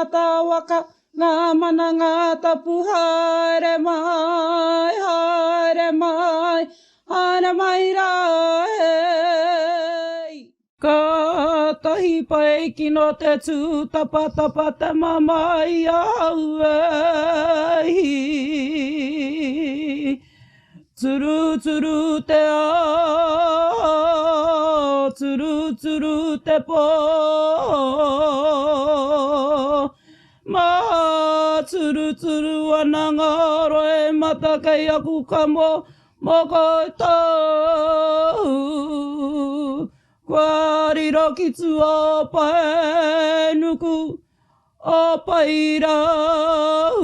tangata waka, ngā mana ngā tapu haere mai, haere mai, haere mai rā hei. Kātahi pai kino te tūtapatapa te mamae i ahau e hi. Turuturu te ao, turuturu te pō. Māturuturu ana ngā roimata kei aku kamo mō koutou. Kua riro ki tua o Paenuku, o Paerau.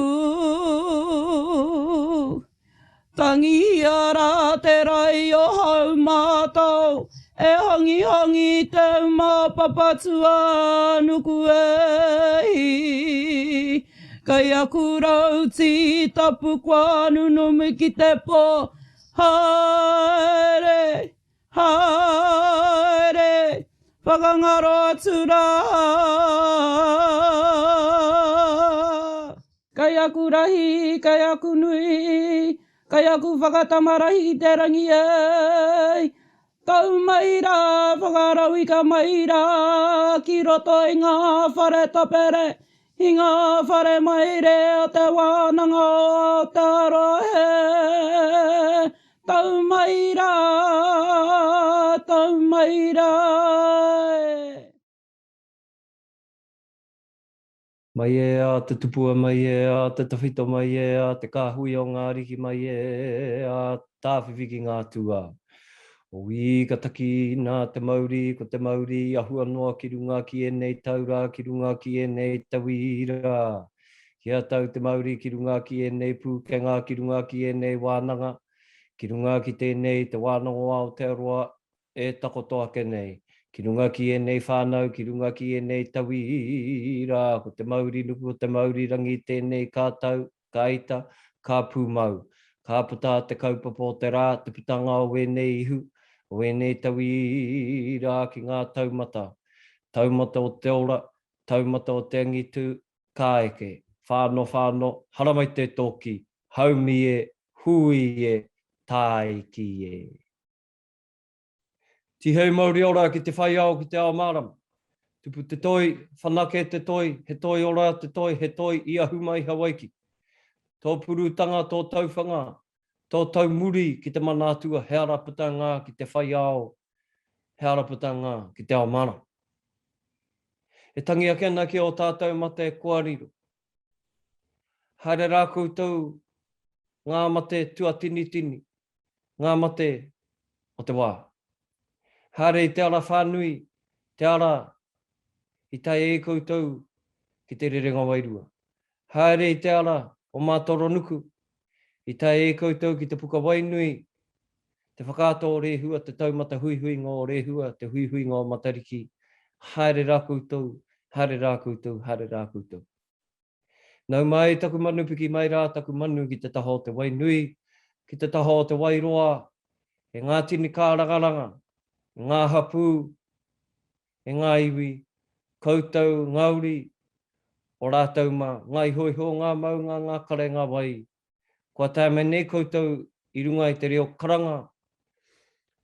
Tangihia rā te rai o Haumātao, e hangihangī te uma o Papatūānuku e hi. Kei aku rau tītapu kua nunumi ki te pō, haere, haere, whakangaro atu rā. Kei aku rahi, kei aku nui, kei aku whakatama rahi ki te rangi e. Tau mai rā, whakarauika mai rā, ki roto i ngā whare tapere, i ngā whare maire o Te Wānanga o Aotearoa e. Tau mai rā, tau mai rā e. Mai e a te tupua, mai e a te tawhito, mai e a te kāhui o ngā ariki, mai e a tāwhiwhi ki ngā tūā. Oī, ka taki nā te mauri, ko te mauri i ahua noa ki runga ki ēnei tau rā, ki runga ki ēnei tauira. Kia tau te mauri ki runga ki ēnei pūkenga, ki runga ki ēnei wānanga, ki runga ki tēnei Te Wānanga o Aotearoa e takoto ake nei, ki runga ki ēnei whānau, ki runga ki ēnei tauira, ko te mauri nuku, ko te mauri rangi tēnei ka tau, ka ita, ka pūmau. Ka puta te kaupapa o te rā, te putanga o ēnei ihu, o ēnei tauira ki ngā taumata. Taumata o te ora, taumata o te angitu, ka eke. Whano whano, haramai te tōki, haumi e, hui e, tāiki e. Tihei mauri ora ki te whai ao ki te ao mārama. Tupu te toi, whanake te toi, he toi ora te toi, he toi i ahu mai Hawaiki. Tō purutanga, tō tauwhanga, tō taumuri ki te mana atua, he ara puta ngā ki te whai ao, he ara puta ngā ki te ao mārama. E tangi ake ana ki ō tātou mate kua riro. Haere rā koutou ngā mate tuatinitini, ngā mate o te wā. Haere i te ara whānui, te ara i tae ai koutou ki te rerenga wairua. Haere i te ara o Mātoronuku, i tae ai koutou ki te puka wainui, te whakaata o Rēhua, te taumata huihuinga o Rēhua, te huihuinga o Matariki, haere rā koutou, haere rā koutou, haere rā koutou. Nau mai taku manu piki mai rā taku manu ki te taha o te wai nui, ki te taha o te wai roa, e ngā tini kārangaranga, e ngā hapū, e ngā iwi, koutou ngā uri o rātou mā, ngā ihoiho, ngā maunga, ngā kare, ngā wai, kua tae mai nei koutou i runga i te reo karanga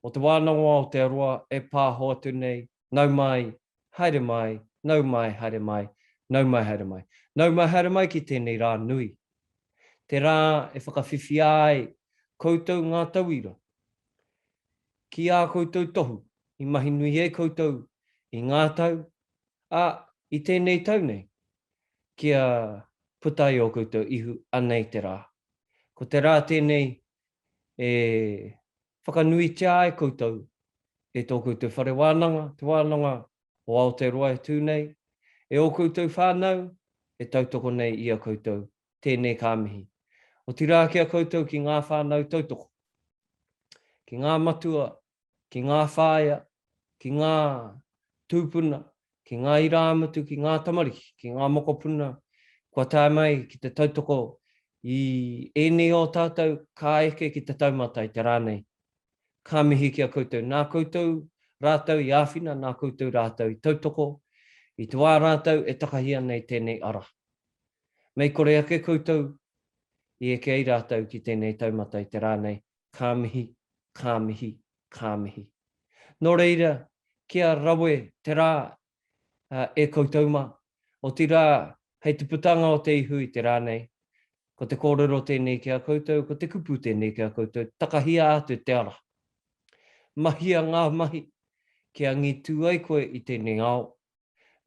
o Te Wānanga o Aotearoa e pāho atu nei, Nau mai, haere mai, nau mai, haere mai, nau mai, haere mai. Nau mai, haere mai ki tēnei rā nui. Te rā e whakawhiwhia ai koutou ngā tauira ki ā koutou tohu i mahi nui ai koutou i ngā tau, ā, i tēnei tau nei, kia puta ai ō koutou ihu anei te rā. Ko te rā tēnei e whakanuitia ai koutou e tō koutou whare wānanga, Te Wānanga o Aotearoa e tū nei, e ō koutou whānau e tautoko nei i a koutou, tēnei ka mihi. Otirā ki a koutou ki ngā whānau tautoko, ki ngā matua, ki ngā whāea, ki ngā tūpuna, ki ngā irāmutu, ki ngā tamariki, ki ngā mokopuna kua tae mai ki te tautoko i ēnei o tātou ka eke ki te taumata i te rā nei. Ka mihi ki a koutou. Nā koutou rātou i āwhina, nā koutou rātou i tautoko. I te wā rātou e takahi ana i tēnei ara. Mei kore ake koutou i eke ai rātou ki tēnei taumata i te rā nei, ka mihi, ka mihi, ka mihi. Nō reira, kia rawe te rā e koutou mā. Otirā, hei te putanga o te ihu i te rā nei, ko te kōrero tēnei ki a koutou, ko te kupu tēnei ki a koutou, takahia atu te ara. Mahia ngā mahi kia angitū ai koe i tēnei ao.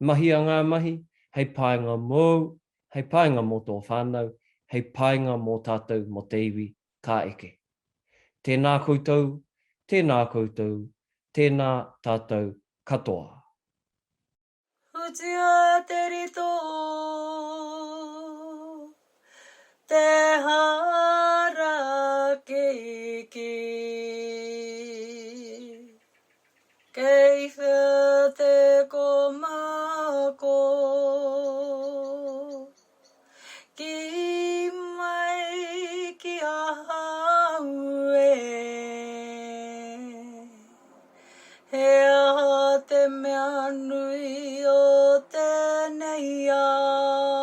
Mahia ngā mahi hei painga mōu, hei painga mō tō whānau, hei painga mō tātou mō te iwi ka eke. Tēnā koutou, tēnā koutou, tēnā tātou katoa. Hutia te rito, te harakeke. Kei whea te komako? Ki mai ki ahau e. He aha te mea nui o tēnei ao?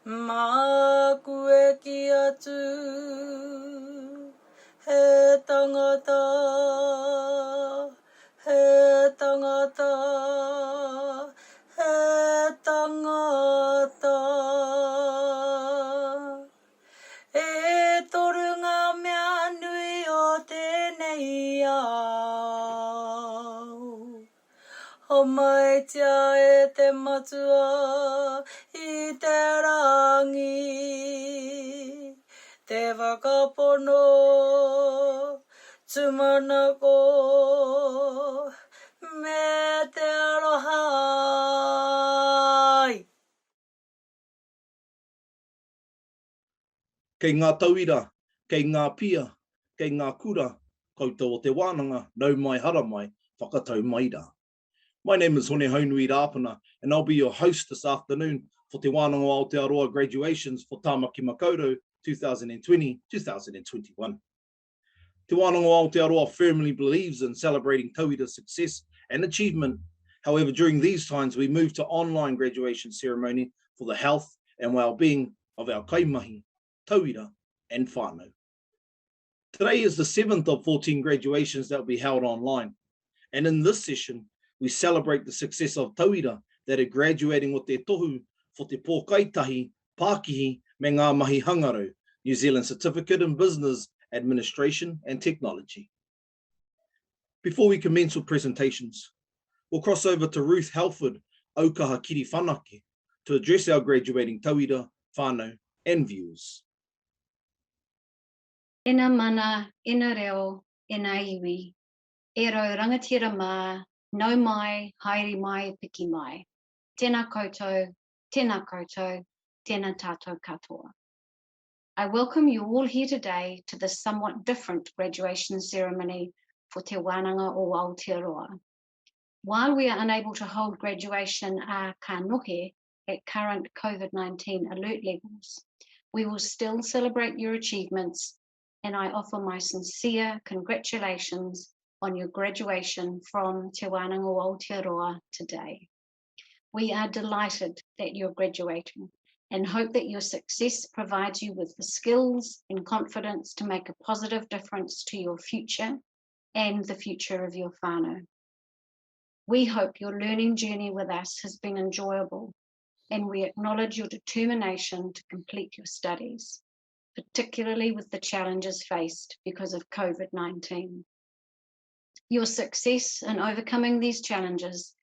Māku e kī atu, he tangata, he tangata, he tangata. E toru ngā mea nui o tēnei ao. Homaitia e te Matua i te rangi, te whakapono, tūmanako, me te aroha. Kei ngā tauira, kei ngā pia, kei ngā kura, koutou o te wānanga, nau mai hara mai, whakatau mai rā. My name is Hone Haunui Rāpana and I'll be your host this afternoon for Te Wānanga o Aotearoa graduations for Tāmaki Makaurau 2020-2021. Te Wānanga o Aotearoa firmly believes in celebrating tauira success and achievement. However, during these times, we move to online graduation ceremony for the health and well-being of our kaimahi, tauira and whānau. Today is the seventh of 14 graduations that will be held online. And in this session, we celebrate the success of tauira that are graduating with their tohu for te pōkaitahi, pākihi me ngā mahi hangarau, New Zealand Certificate in Business Administration and Technology. Before we commence with presentations, we'll cross over to Ruth Halford, Aukaha Kiriwhanake, to address our graduating tauira, whānau and viewers. Ina mana, ina reo, ina iwi. E rau rangatira mā, nau mai, haere mai, piki mai. Tēnā koutou, tēnā koutou, tēnā tātou katoa. I welcome you all here today to this somewhat different graduation ceremony for Te Wānanga o Aotearoa. While we are unable to hold graduation a kanohi at current COVID-19 alert levels, we will still celebrate your achievements and I offer my sincere congratulations on your graduation from Te Wānanga o Aotearoa today. We are delighted that you're graduating and hope that your success provides you with the skills and confidence to make a positive difference to your future and the future of your whānau. We hope your learning journey with us has been enjoyable and we acknowledge your determination to complete your studies, particularly with the challenges faced because of COVID-19. Your success in overcoming these challenges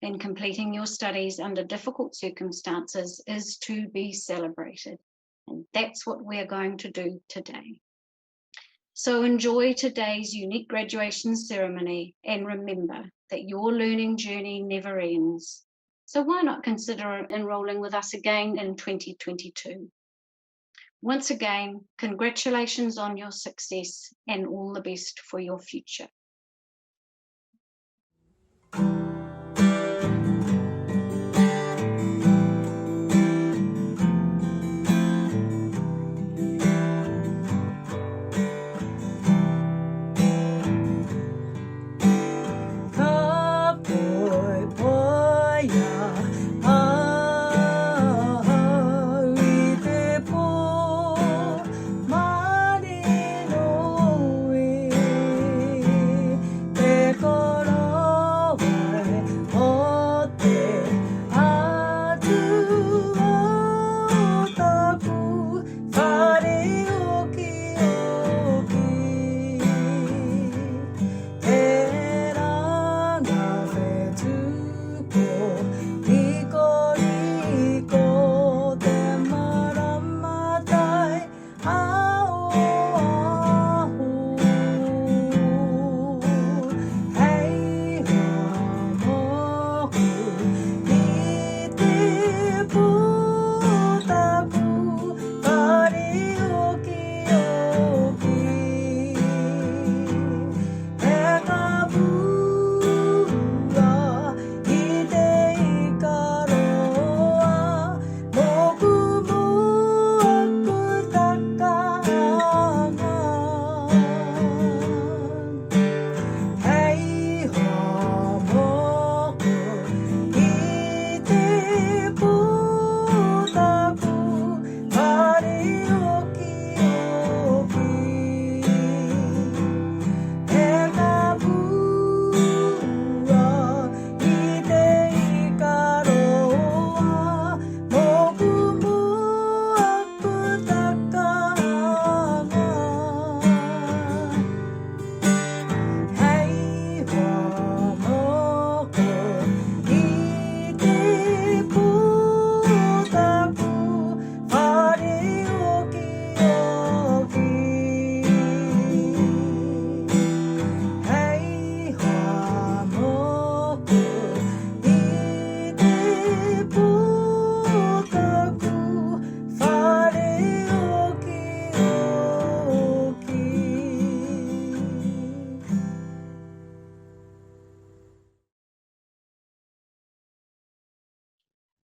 and completing your studies under difficult circumstances is to be celebrated. And that's what we're going to do today. So enjoy today's unique graduation ceremony and remember that your learning journey never ends. So why not consider enrolling with us again in 2022? Once again, congratulations on your success and all the best for your future.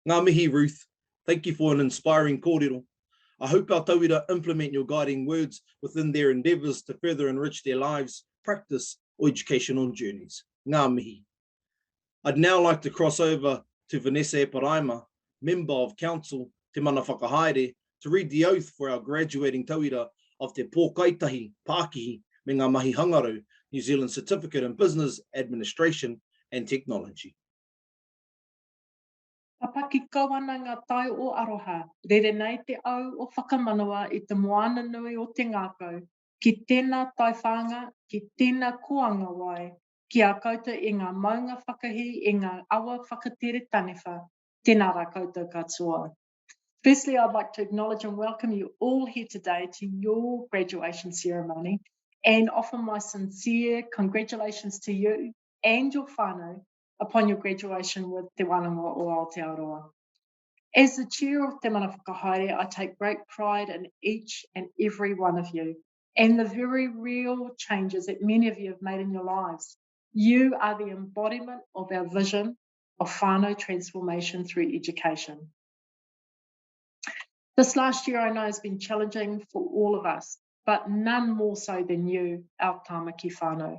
Ngā mihi, Ruth. Thank you for an inspiring kōrero. I hope our tauira implement your guiding words within their endeavours to further enrich their lives, practice or educational journeys. Ngā mihi. I'd now like to cross over to Vanessa Eparaima, Member of Council, Te Mana Whakahaere, to read the oath for our graduating tauira of Te Pōkaitahi Pākihi me Ngā Mahi Hangarau, New Zealand Certificate in Business Administration and Technology. Papaki kau ana ngā tai o aroha, rere nei te au o whakamanawa i te moana nui o te ngākau, ki tēnā taiwhānga, ki tēnā kōanga wai, ki a koutou e ngā maunga whakahī, e ngā awa whakatere taniwha, tēnā rā koutou katoa. Firstly, I'd like to acknowledge and welcome you all here today to your graduation ceremony and offer my sincere congratulations to you and your whānau upon your graduation with Te Wānanga o Aotearoa. As the chair of Te Mana Whakahaere, I take great pride in each and every one of you and the very real changes that many of you have made in your lives. You are the embodiment of our vision of whānau transformation through education. This last year I know has been challenging for all of us, but none more so than you, our Tāmaki whānau.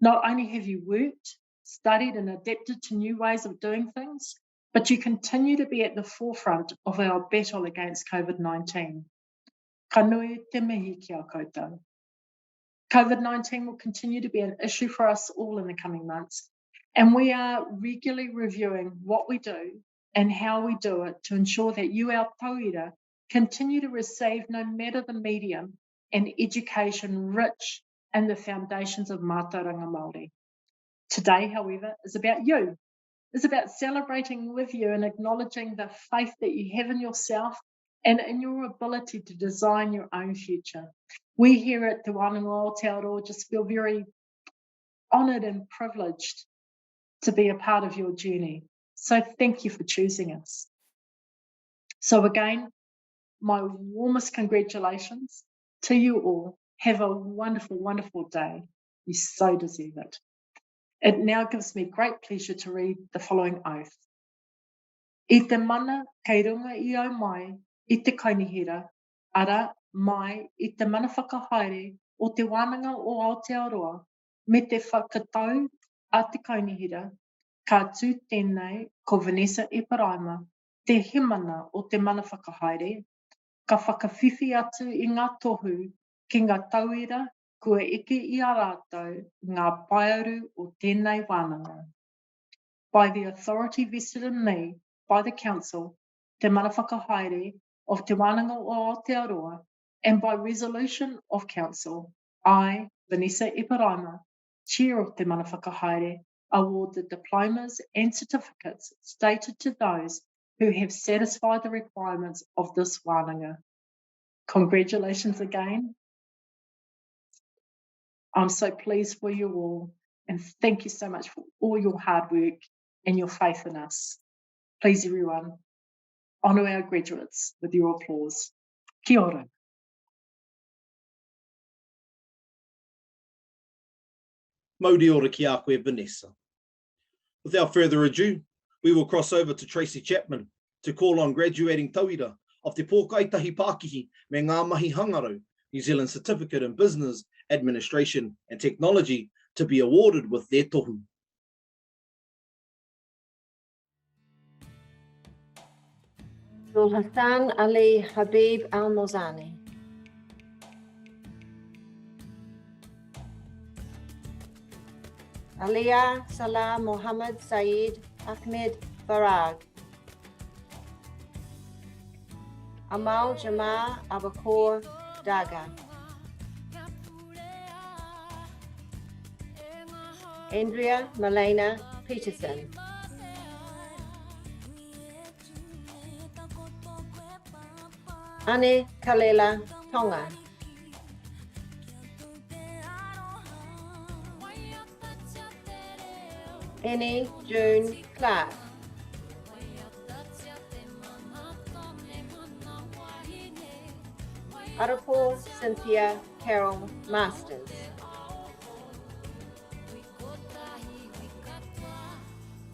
Not only have you worked, studied and adapted to new ways of doing things, but you continue to be at the forefront of our battle against COVID-19. Ka nui te mihi ki a koutou. COVID-19 will continue to be an issue for us all in the coming months, and we are regularly reviewing what we do and how we do it to ensure that you, our tauira, continue to receive, no matter the medium, an education rich in the foundations of mātauranga Māori. Today, however, is about you. It's about celebrating with you and acknowledging the faith that you have in yourself and in your ability to design your own future. We here at Te Wānanga o Aotearoa just feel very honoured and privileged to be a part of your journey. So thank you for choosing us. So again, my warmest congratulations to you all. Have a wonderful, wonderful day. You so deserve it. It now gives me great pleasure to read the following oath. I te mana kei runga i au mai i te kaunihera, arā, mai i te mana whakahaere o Te Wānanga o Aotearoa me te whakatau a te kaunihera, ka tū tēnei ko Vanessa Eparaima te hemana o te mana whakahaere, ka whakawhiwhi atu i ngā tohu ki ngā tauira kua eke i a rātou ngā paearu o tēnei wānanga. By the authority vested in me by the Council, Te Mana Whakahaere of Te Wānanga o Aotearoa, and by resolution of Council, I, Vanessa Eparaima, Chair of Te Mana Whakahaere, award the diplomas and certificates stated to those who have satisfied the requirements of this wānanga. Congratulations again. I'm so pleased for you all, and thank you so much for all your hard work and your faith in us. Please, everyone, honour our graduates with your applause. Kia ora. Mauri ora ki a koe, Vanessa. Without further ado, we will cross over to Tracy Chapman to call on graduating tauira of Te Pōkaitahi Pākihi me Ngā Mahi Hangarau, New Zealand Certificate in Business, Administration and Technology to be awarded with their tohu. Hassan Ali Habib Al Mozani. Aliyah Salah Mohammed Saeed Ahmed Farag. Amal Jamal Abakur Daga. Andrea Malena Peterson. Ane Kalela Tonga. Annie June Clark. Arapo Cynthia Carol Masters.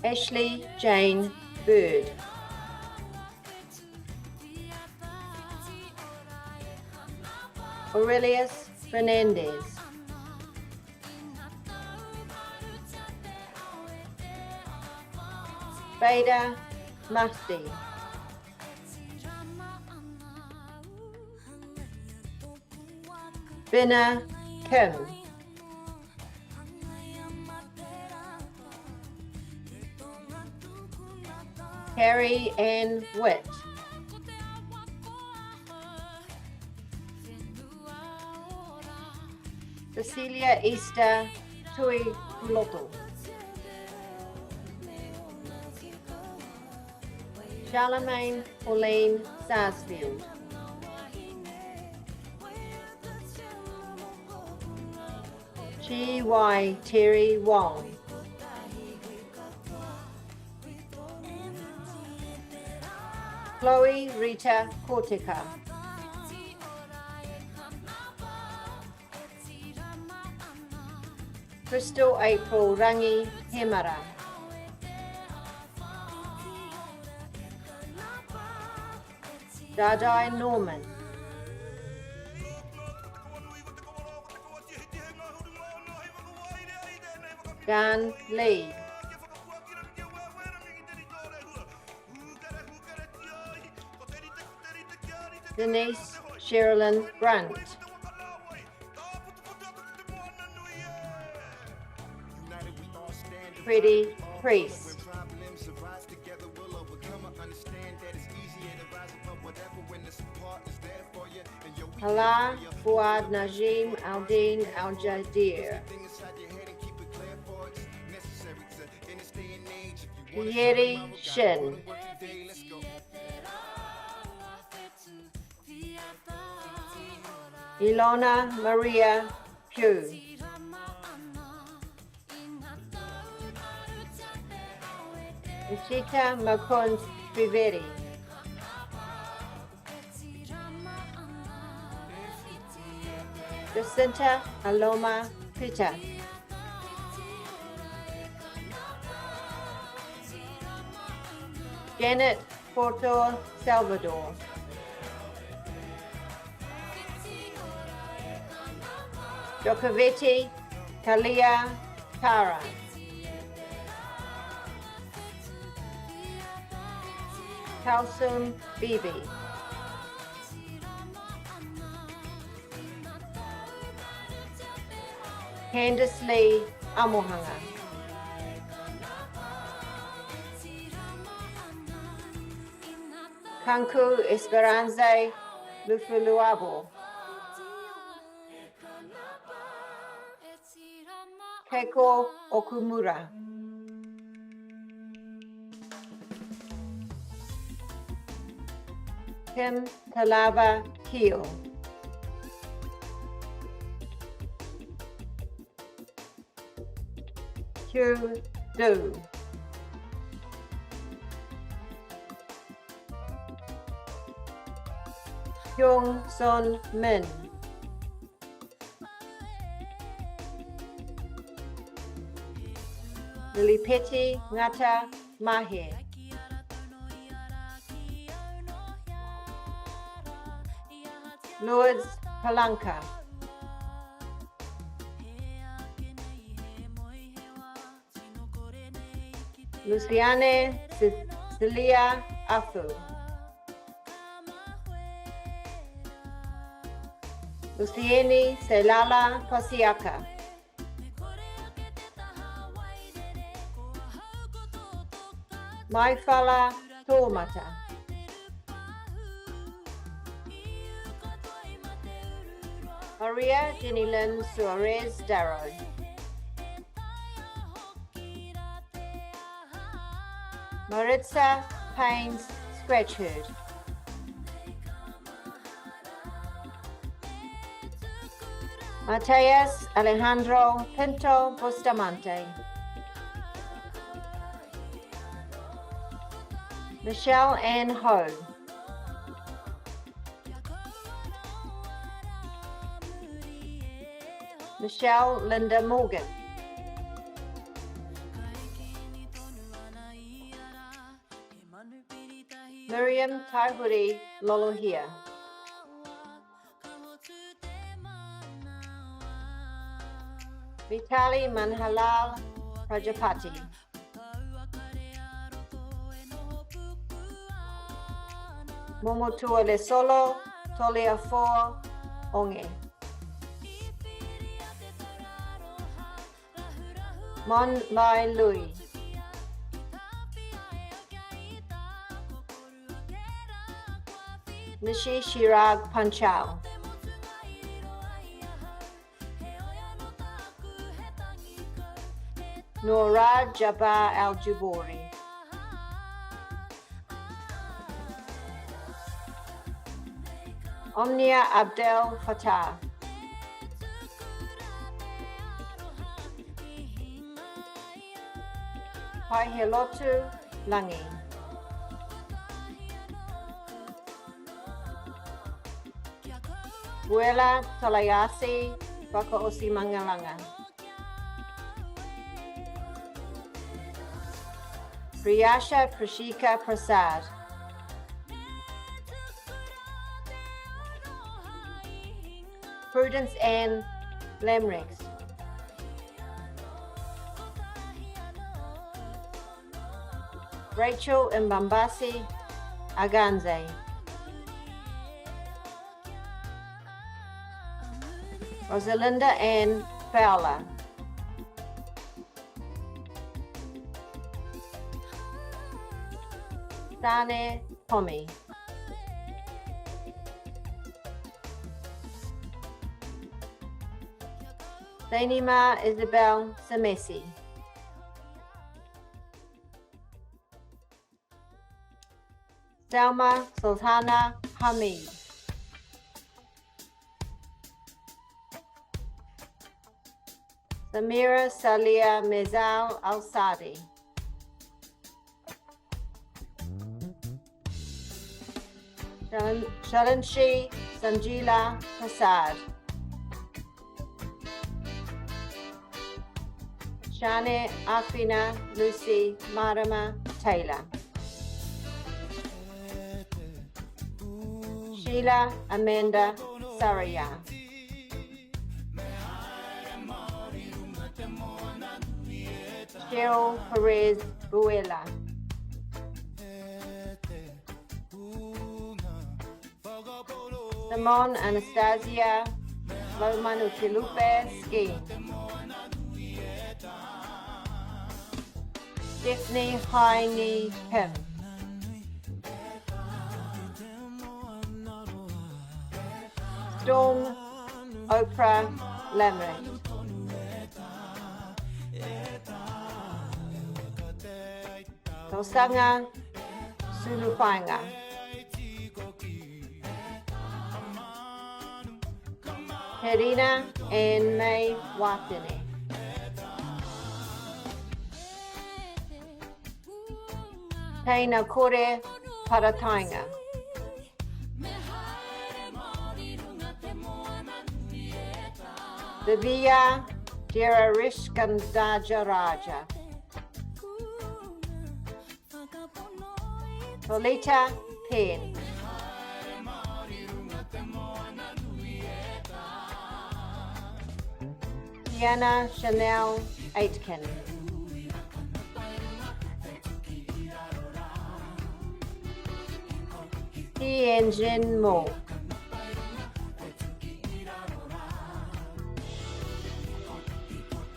Ashley Jane Bird. Aurelius Fernandez. Beda Mahdi. Bina Kim. Harry Ann Witt. Cecilia Easter Tui Puloto. Charlemagne Pauline Sarsfield. G.Y. Terry Wong. Chloe Rita Cortica. Crystal April Rangi Hemara. Dadai Norman. Dan Lee. Denise Sherilyn Brunt. Freddie Priest. Hala Fuad Najim Aldin Al Jadir. Yeri Shin. Ilona Maria Pugh. Ishita Mukund Trivedi. Jacinta Aloma Pita. Janet Porto Salvador. Jokovici Kalia Tara. Kalsum Bibi. Candice Lee Amohanga. Kanku Esperanza Lufuluabo. Keiko Okumura. Kim Talava Keel. Hugh Du. Hyung Son Min. Lilipeti Ngata Mahe. Lourdes Palanca. Luciane Cecilia Afu. Luciene Selala Pasiaka. Maifala Tōmata. Maria Jenny Lynn Suarez Darrow. Maritza Paynes Scratchherd. Mateus Alejandro Pinto Bustamante. Michelle Ann Ho. Michelle Linda Morgan. Miriam Taihuri Lolohia. Vitali Manhalal Prajapati. Momotua Lesolo, Tolia 4, Onge. Mon Lai Lui. Nishi Chirag Panchal. Noorad Jabbar Al Jubouri. Omnia Abdel Fattah. Paihelotu Langi. Buela Talaiasi Whakaosimangalanga. Priyasha Prashika Prasad. Prudence Ann Lamrex. Rachel Mbambasi Aganze. Rosalinda Ann Fowler. Sane Tommy. Zainima Isabel Semesi. Selma Sultana Hamid. Samira Salia Mezal Al-Sadi. Shalanshi Sanjila Prasad. Shane Afina Lucy Marama Taylor. Sheila Amanda Saraya. Cheryl Perez Buela. Simon Anastasia Lomanukilupe Skeen. Stephanie Heine Pim. Storm Oprah Lamrecht. Tosanga Sulufainga. Herina and May Watene. Teina Kore Paratainga. Divya Raja. Tolita Penn. Tiana Chanel Aitken. Tianjin Mo.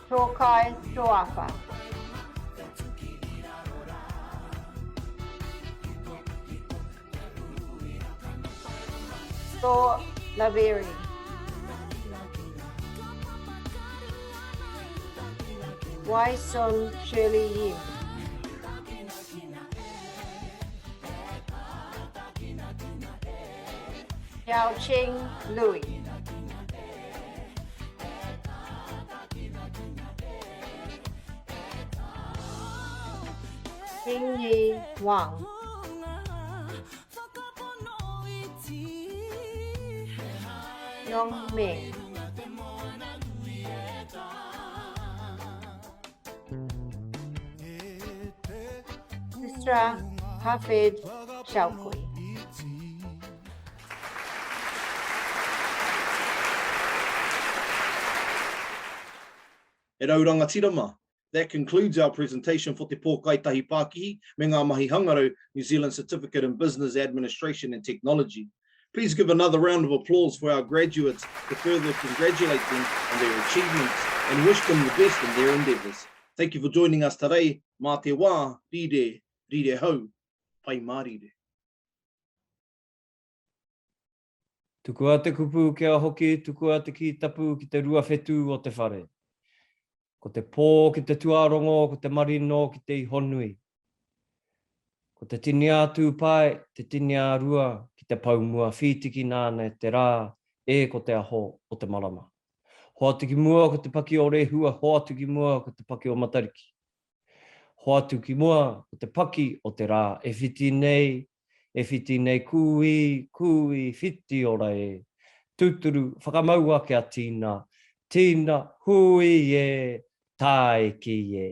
Tokai Toafa. Thor Laveri. Wai Sun Shirley Yim. Yao Ching Louis. Ping Yi Wang. Yong Ming. Sisra Hafid Shaukui. E rau rangatira mā, That concludes our presentation for Te Pōkaitahi Pākihi me ngā mahi hangarau New Zealand Certificate in Business Administration and Technology. Please give another round of applause for our graduates to further congratulate them on their achievements and wish them the best in their endeavours. Thank you for joining us today. Mā te wā, rire, rire hau, pai mārire. Tukua te kupu kia hoki, tukua te kī tapu ki te ruawhetū o te whare. Ko te pō ki te tuarongo, ko te marino ki te ihonui. Ko te tini ā Tūpae, te tini ā Rua ki te poumua whītiki nāna e te rā, e ko te aho o te marama. Hoatu ki mua ko te paki o Rehua, hoatu ki mua ko te paki o Matariki. Hoatu ki mua ko te paki o te rā e whiti nei, e whiti nei kūī, kūī, whiti ora e. Tūturu, whakamaua kia tīna, tīna, hūī e, tāiki e.